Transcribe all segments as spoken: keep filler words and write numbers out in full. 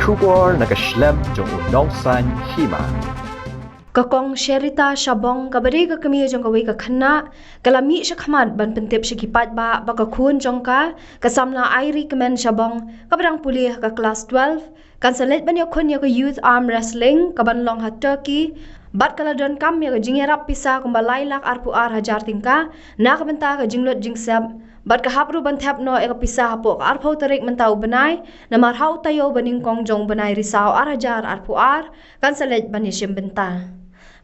Khubor na ka shlem jong u Nongsaiñ Hima. Ka Kong Sherita Shabong, kaba dei ka kmie jong kawei ka khynnah, ka la mih shakhmat ban pyntip sha ki paidbah ba ka khun jong ka, ka samla Airi Kmen Shabong, kaba dang pule ha ka klas twelve, kan sa leit ban ïakhun ïa ka Youth Arm Wrestling kaban long ha Turkey, bad ka la donkam ïa ka jingïarap pisa kumba lai lak arphew ar hajar tyngka na ka bynta ka jinglut jingsep, bad ka hap ruh ban thep noh ïa ka pisa hapoh ka arphew tarik mynta u bnai, namar ha u taïew ba nyngkong jong u bnai Risaw ar hajar arphew ar kan sa leit ban ïashim bynta.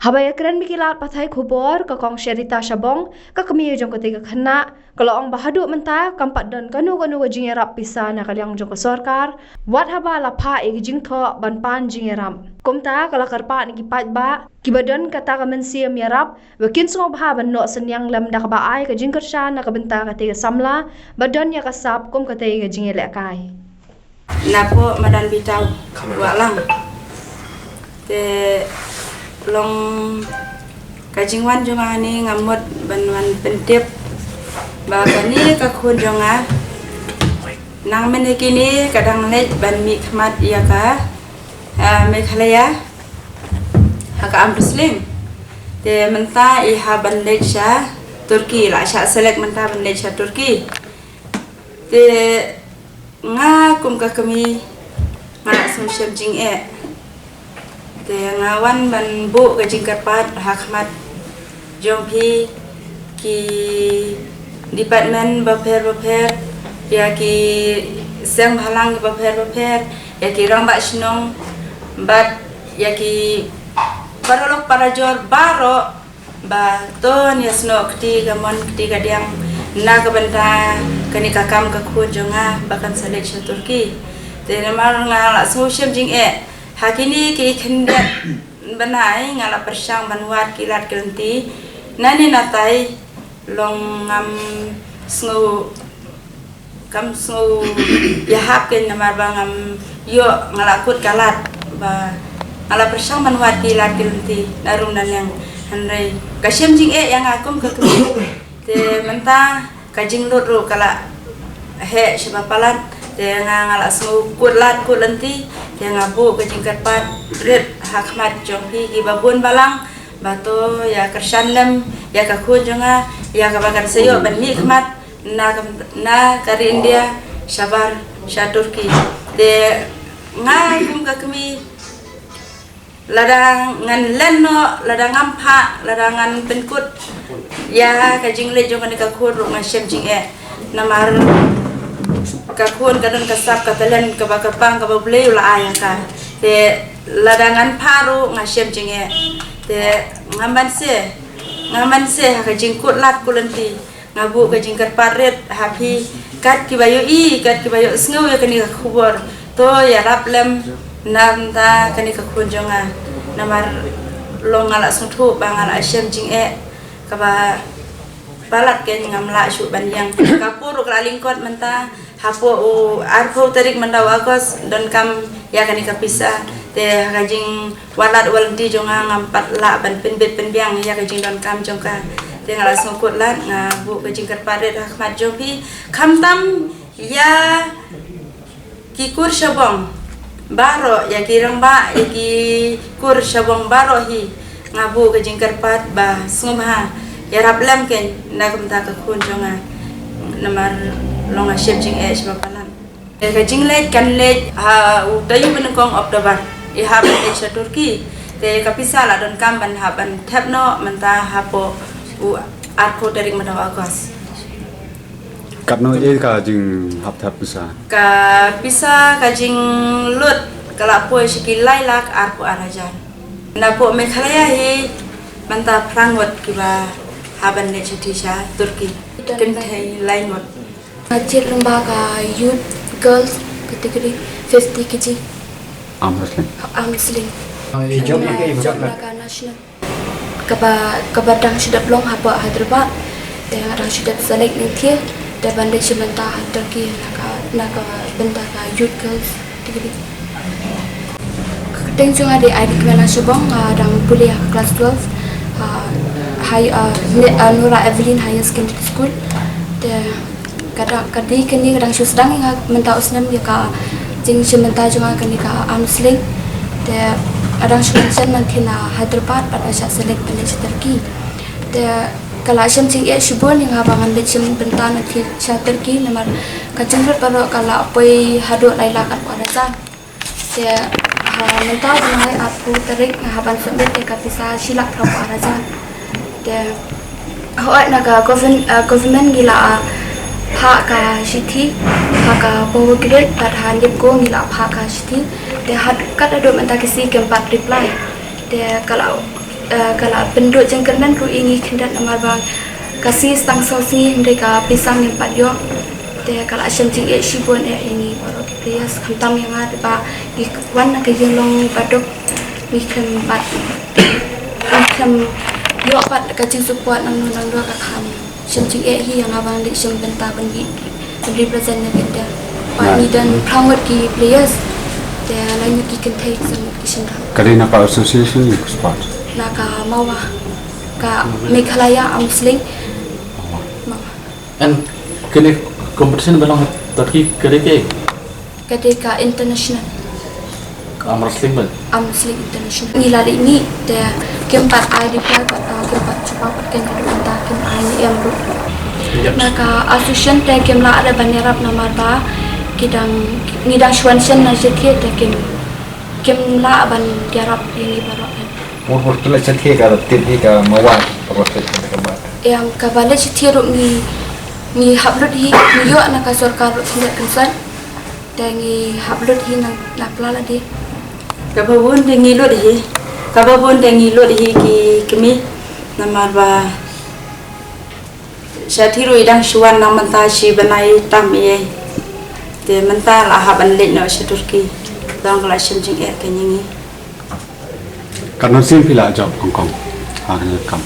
Haba ïakren bad ki lad pathai khubor, ka Kong Sherita Shabong, ka kmie jong katei ka khynnah, ka la ong ba haduh mynta kam pat don kano kano ka jingïarap pisa na ka liang jong ka sorkar, wat haba la phah ïa ki jingthoh ban pan jingïarap. Kumta ka la kyrpad na ki paidbah kiba don kata ka mynsiem ïarap ba kin sngewbha ban noh synñiang lem da kaba ai ka jingkyrshan na ka bynta katei ka samla ba don ïa ka sap kum katei ka jingïalehkai. Napoh Madan Bitaw, Wahlang. Te long ka jingwan jong nga hangne nga mut ban wan pyntip ba kane ka khun jong nga nang mynne kine ka dang leit ban mihkhmat ïa ka, ah, Meghalaya ha ka arm wrestling. Te mynta i hap ban leit sha Turkey, la shah select mynta ban leit sha Turkey. Te nga kum ka kmie nga la sngewshem jingeh. Te nga wan ban buh ka jingkyrpad ha khmat jong phi ki department bapher bapher, ïa ki seng bhalang bapher bapher, ïa ki rangbah shnong bad ïa ki paralok parajor baroh ba to ïasnoh kti kamon kti kadiang na ka bynta kane ka kam ka khun jong nga ba kan sa leit sha Turkey. Te namar nga la sngewshem jingeh ha kine ki khyndiat bnai nga la pyrshang ban wad ki lad ki lynti. Nane natai long ngam sngew kam sngew ïahap kein namar ba ngam ïoh, nga la kut ka lad ba nga la pyrshang ban wad ki lad ki lynti na rum na liang, hynrei ka shem jingeh ïa nga kum ka kmie. Te mynta ka jinglut ruh ka la heh shaba palat, te nga nga la sngew kut lad kut lynti, te nga buh ka jingkyrpad rit ha khmat jong phi kiba bun balang ba to ïa kyrshan lem ïa ka khun jong nga ïa kaba kan sa ïoh ban mihkhmat na ka, na ka ri India shabar sha Turkey. Te nga kum ka kmie, lada ngan len noh, lada ngam phah, lada ngan pynkut ïa ka jingleit jong kane ka khun ruh nga shem jingeh. Namar ka khun ka don ka sap ka talent kaba kyrpang kaba U Blei u la ai ïa ka. Te lada ngan phah ruh nga shem jingeh. Te ngam banse, ngam banse ha ka jingkut lad kut lynti. Nga buh ka jingkyrpad rit ha phi kat kiba ïohi, kat kiba ïohsngew ïa kane ka khubor, to ïarap lem na bynta kane ka khun jong nga. Namar long nga la sngewthuh ba nga la shem jingeh kaba palat, kein ngam lah shuh ban ïeng. Ka por ruh ka la lyngkot mynta, hapoh u arphew tarik mynta u August donkam ïa kane ka pisa. Te ha ka jingwad lad wad lynti jong nga ngam pat lah ban pynbit pynbiang ïa ka jingdonkam jong ka. Te nga la sngewkut lad, nga buh ka jingkyrpad rit ha khmat jong phi, khamtam ïa ki kur shabong baroh, ïa ki rangbah, ïa ki kur shabong baroh hi. Nga buh ka jingkyrpad ba sngewbha ïarap lem kein na ka bynta ka khun jong nga. Namar long nga shem jingeh shaba palat. Ka jingleit kan leit ha u taïew ba nyngkong October, i hap ban leit sha Turkey. Te ka pisa la donkam ban hap ban thep noh mynta hapoh u arphew tarik mynta u August. Katno eh ka jinghap thep pisa? Ka pisa ka jinglut ka la poi sha ki lai lak arphew ar hajar. Napoh Meghalaya hi mynta phra ngut kiba hap ban leit sha Turkey. Kynthei lai ngut. Nga jied lyngba ka Youth Girls Category fifty K G. Arm wrestling. Arm wrestling. Ka national. Kaba, kaba dang shu dep long hapoh Hyderabad. Te nga dang shu dep select nangta. Te ban leit shim bynta ha Turkey na ka, na ka bynta ka Youth Girls Category. Ka kyrteng jong nga dei Airi Kmen Shabong, nga dang pule ha klas twelve. Ha, ha, Nora Evelyn Higher Secondary School. Te ka dang, ka dei kane ka dang shu sdang ïa nga mynta u snem ïa ka Jingshim bynta jong nga kane ka arm wrestling. Te nga dang shu wan shen man ki na Hyderabad bad nga shah select ban leit sha Turkey. Te ka la shem jingeh shibun ïa nga ba ngan leit shim bynta na ki sha Turkey namar ka jinglut baroh ka la poi haduh lai lak arphew ar hajar. Te ha mynta u bnai arphew tarik nga hap ban submit ïa ka pisa shi lak phew ar hajar. Te hooid na ka govern, uh, government ngi la, uh, phah ka shithi ha ka Power Grid bad ha NEEPCO ngi la phah ka shithi. Te had kat haduh mynta ka sngi kim pat reply. Te ka la, uh, ka la pynduh jingkyrmen ruh ïa ngi khyndiat namar ba ka sngi stang saw sngi hynrei ka pisa ngim pat ïoh. Te ka la shem jingeh shibun eh ïa ngi baroh ki players khamtam ïa nga te ba ngi wan na ka ïing long ba duk ngi khlem pat ngi khlem ïoh pat ka jingsupport nangno nangno ka kham shem jingeh hi ïa nga ban leit shim bynta ban leit ban represent ïa ka India. Ba ngi don phra ngut ki players te lai ngut ki kynthei san ngut ki shynrang. Ka dei na ka association ïa ka sport? Na ka MAWA, ka Meghalaya Arm Wrestling. MAWA. And kane competition ba long ha Turkey ka dei kaei? Ka dei ka international. Arm wrestling ba? Arm wrestling international. Ngi la leit mih te kim pat ai reply pat, uh, kim pat jubab pat, ken ka dei mynta kim ai ne em ruh. Yep. Na ka association te kim lah re ban ïarap namar ba ki dang, ngi dang shu wan shen na shatei te kim, kim lah ban ïarap ïa ngi baroh. Mut mut ki leit shatei ka tip hi ka MAWA, ka ba leit shatei ka mat. Em, ka ba leit shatei ruh ngi, ngi hap lut hi, ngi ïoh na ka sorkar ruh khyndiat khyndiat. Te ngi hap lut hi na, na pla lade. Kaba bun te ngi lut hi. Kaba bun te ngi lut hi ki kmie. Namar ba shatei ruh i dang shu wan nang mynta shi bnai tam ïa. Te mynta la hap ban leit noh sha Turkey. Dang ka la shem jingeh ka ïa ngi. Katno sien phi la jop Hong Kong? Ha kane ka kam.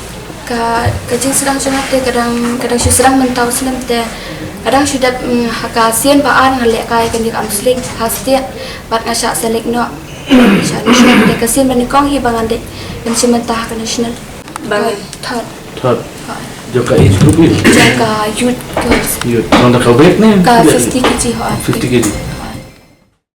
Ka, ka jingsdang jong nga te ka dang, ka dang shu sdang mynta u snem te ka dang shu dep, mm, ha ka sien ba ar nga lehkai kane ka arm wrestling ha state bad nga shah select noh. Shah national te ka sien ba nyngkong hi ba ngan dei ban shim bynta ha ka national. Ba ka third. Third. Ha. Jong ka age group hi? Jong ka youth girls. Youth. Jong da ka weight ne? Ka fifty K G, ha. Fifty K G.